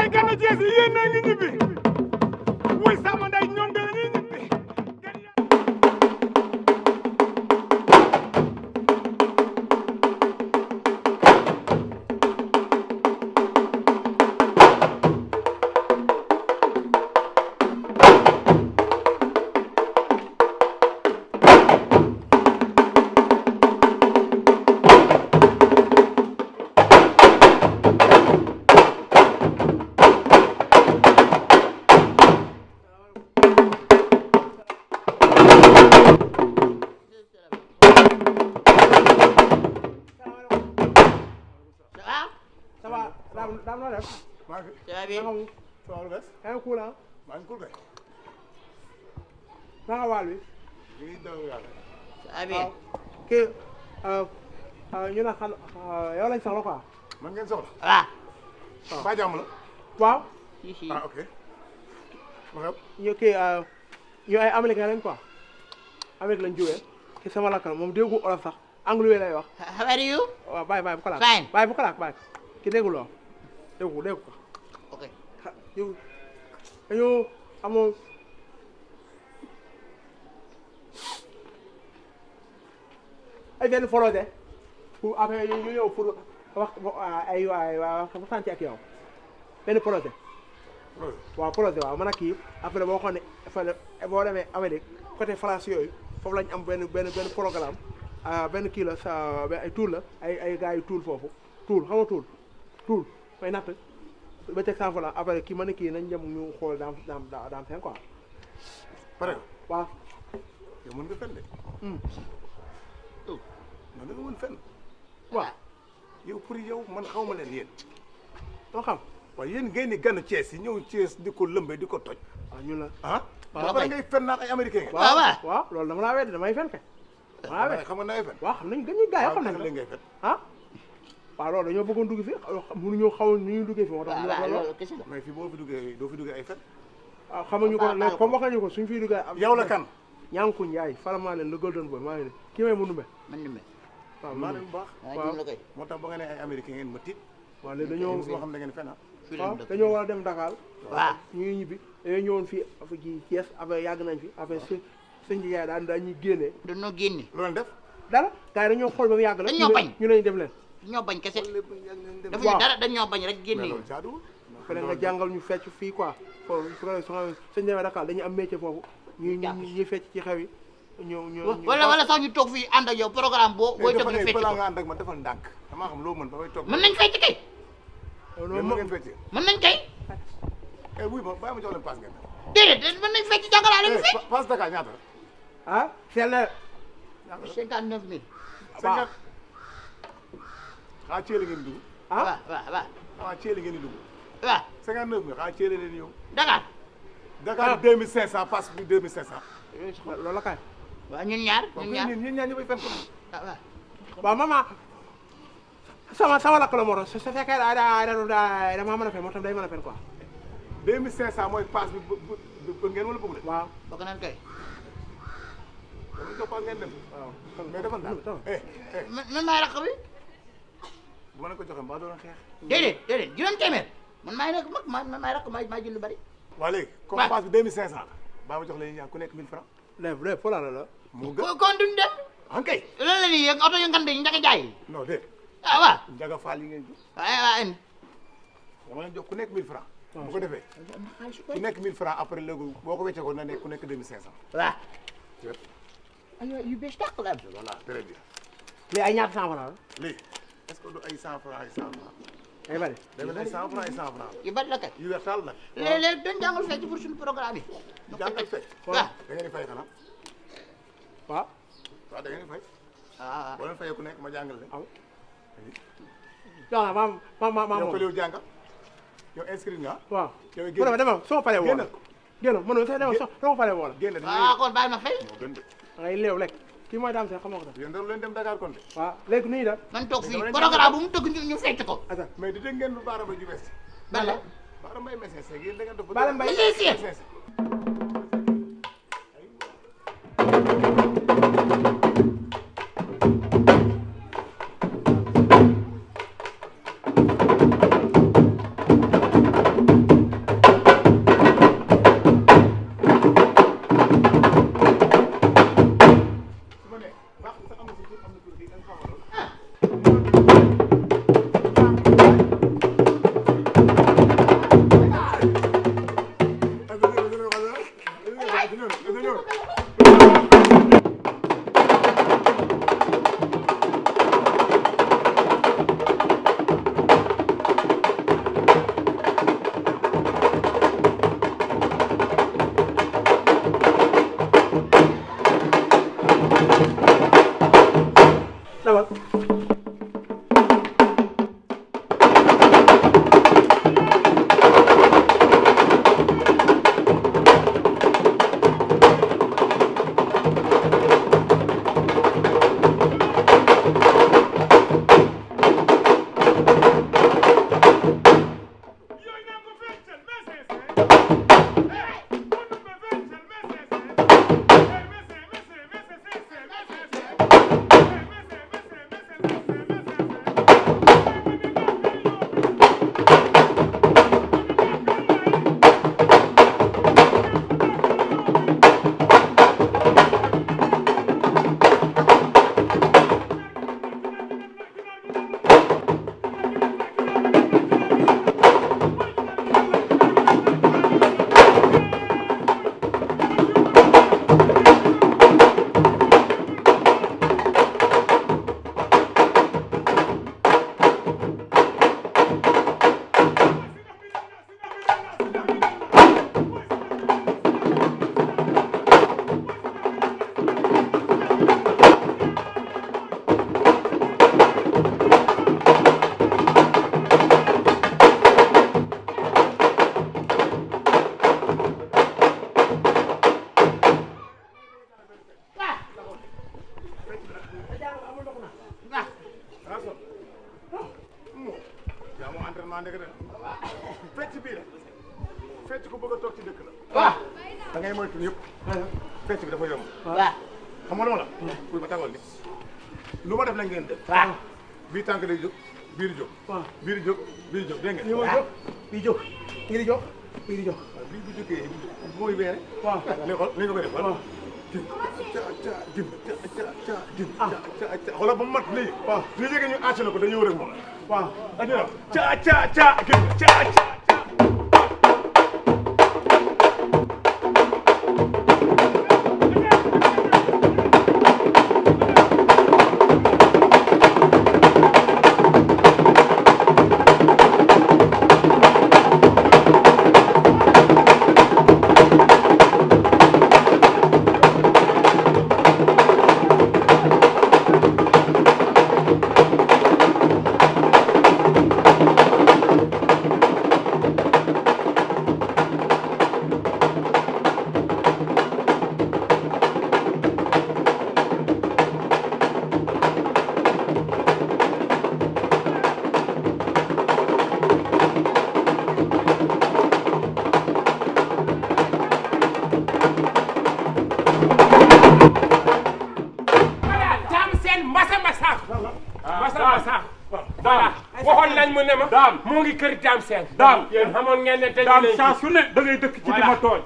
waaye gànna Cees yi yéen na ngi ñibbi wuy sama ndey ñoom dañuy ñibbi daam noo def. maa ngi ça va bien. yaa ngi cool ah. maa ngi cool kay. naka waal bi. ñu ngi daw yàlla. ça va bien. kii ñu ne xam yow lañ soxla quoi. man ngeen soxla. waaw. ba jàmm la. waaw. si si ah ok. ma xew. ñu kii ñu ay américain lañ quoi. Amérique lañ jógee. ki sama lakk moom déggu olof sax anglais lay wax. How are you? waaw bàyyi bu ko laak. Fine. bàyyi bu ko laak bàyyi. ki déggu loo déggu ko. Ok. yow dañoo amoon ay benn projet pour après ñu ñëw pour wax ay waxtaan ci ak yow benn projet. waaw projet waaw man ak kii après boo xam ne boo demee Amérique côté France yooyu foofu lañ am benn programme benn kii la sa ay tool la ay gars yu tool foofu tool xam nga tool may natt ba teg 100 francs après kii ma ne kii nañ dem ñu xool daam seen quoi. pare waaw. yow mën nga fen de. man da nga mën fen. waaw. yow pour yow man xaw ma leen yéen. doo xam. waaye yéen ngeen ni gànn Thiès yi ñëw Thiès di ko lëmbee di ko toj. waaw ñun la. ah. waaw ba ngay fen naan ay américain ngeen. waaw loolu dama laa weddi damay fen kay. dama laa weddi xam nga nay fen. waaw xam nañ gën ñu gars yi xam nañ waaw ngay fen. ah. waaw loolu dañoo bëggoon dugg fi mënuñoo xaw nu ñuy duggee fi moo tax ñu wax la loolu. loolu kese la. mais fii boo fi duggee doo fi duggee ay fen. waaw xamuñu ko nag comme wax nañu ko suñ fiy duggee. yow la kan. Ñanku Njaay falamaa leen le golden boy maa ngi ne kii may mënu me. man ni mel. waaw maa leen bu baax. waaw la koy. moo tax ba nga ne ay américain ngeen ma tiit. waaw léegi dañoo boo xam ne da ngeen fen ah. waaw dañoo war a dem Dakar. waaw. ñu ngi ñibbi dañoo ñëwoon fii affaire kii Thiès affaire yàgg nañ fi affaire sëñ Njaay daan ñuy génnee. dañoo génne. loolu def. dara gars yi dañoo xool ba mu yàgg la. dañoo bañ ñu ne ñu dem leen. dañoo bañ kese. waaw dafa dara dañoo bañ rek génne mais ñu. loolu jaaduwul. fële nga jàngal ñu fecc fii quoi foofu su ko defee sëñ demee Dakar dañuy am métier foofu ñuy fecc ci xew yi ñu wala sax ñu toog fii ànd ak yow programme booy toog ñu fecc balaa ko. nga ànd ak man defal ndànk damaa xam loo mën ba may toog. mën nañ fecc kay. mën ngeen feccee. mën nañ kay. wuy ma bàyyi ma jox leen paas ngeen. déedéet mën nañ fecc jàngalaale ñu fecc. paas Dakar ñaata. ah seen la 59000. waaw xaa ceele ngeen dugg. ah waaw. xaa ceele ngeen di dugg. waaw 59000 xaa ceele leen yow. Dakar. Dakar 2500 paas bi 2500. loolu la kay. waaw ñun ñaar. ñun ñaar ñëppay fen ko. waaw. waaw maman sama lakk la moo tax su fekkee dama mën a fen moo tax day mën a fen quoi. 2500 mooy paas bi ba ngeen wala bëgg leen. waaw. bokk nañ kay. dama jox paas ngeen dem. waaw mais defal daal. man maay raq bi. bu ma leen ko joxee mbaa doon xeex. déedéet juróom téeméer man maay raq man maay raq maay jël lu bari. waa léegi comme paas bi 2500 la. baa ma jox leen ñaar ku nekk 1000 francs. léegi foo la. mu gën kon duñ dem. ok. lan la ñuy yëg oto yu ngand yi njëkk a jaay. non de. ah waaw. Njaga Faal yi ngeen ji. waaw dama leen jox ku nekk 1000 francs. bu ko defee ku nekk 1000 francs après léegi boo ko weccee ko na nekk ku nekk 2500. waaw. aywa yu bees tàq la am. voilà très bien. mais ay ñaata 100 francs la. lii est-ce que du ay 100 francs ay 100 francs. ay bari. day mel ay 100 francs ay 100 francs. yu bari la kay. yu weex taal nag. léeg-léeg dañ jàngal fecc pour suñu programme yi. jàngal fecc. waaw. da ngeen di fay xanaa. waaw. waaw da ngeen di fay. ah boo leen fayee ku nekk ma jàngal leen. waaw. maa yow ko liw jàngal. yow inscrit nga. waaw. yow mu ne ma demal soo paree woo la. génnal génn mënoo sax demal soo paree woo la. génn ah kon bàyyi ma fay. moo gën de. da ngay léew lekk kii mooy daam seen xam nga ko sax. yéen dañu leen dem Dakar kon de. waaw léegi nu ñuy def. man toog fii programme bu mu tëgg ñu fecc ko. attends mais di dégg ngeen lu baara ba ju bees. bala baara mbay message yéen da ngeen def. Baara Mbaye message. dawal. fecc bii la fecc ku bëgg a toog ci dëkk la. waaw. da ngay moytu yëpp. fecc bi dafa yomb. waaw. xam nga lu ma la. pour ma tàggal ni lu ma def la ngeen def. waaw. bii tànk day jóg biir jóg. waaw biir jóg biir jóg dégg ngeen. waaw bii jóg bii di jóg bii di jóg. waaw bii bu jógee mooy beere. waaw léegi xool léegi nga koy def. waaw. xoolal ba mu mat lii. waaw li jege ñu enchaîné ko dañuy wër ak moom. waaw. ca ca ca ca ca. waxoon nañ mu ne ma. daam moo ngi kër daam seen. daam yéen xamoon ngeen ne te daam saa su ne da ngay dëkk ci di ma tooñ.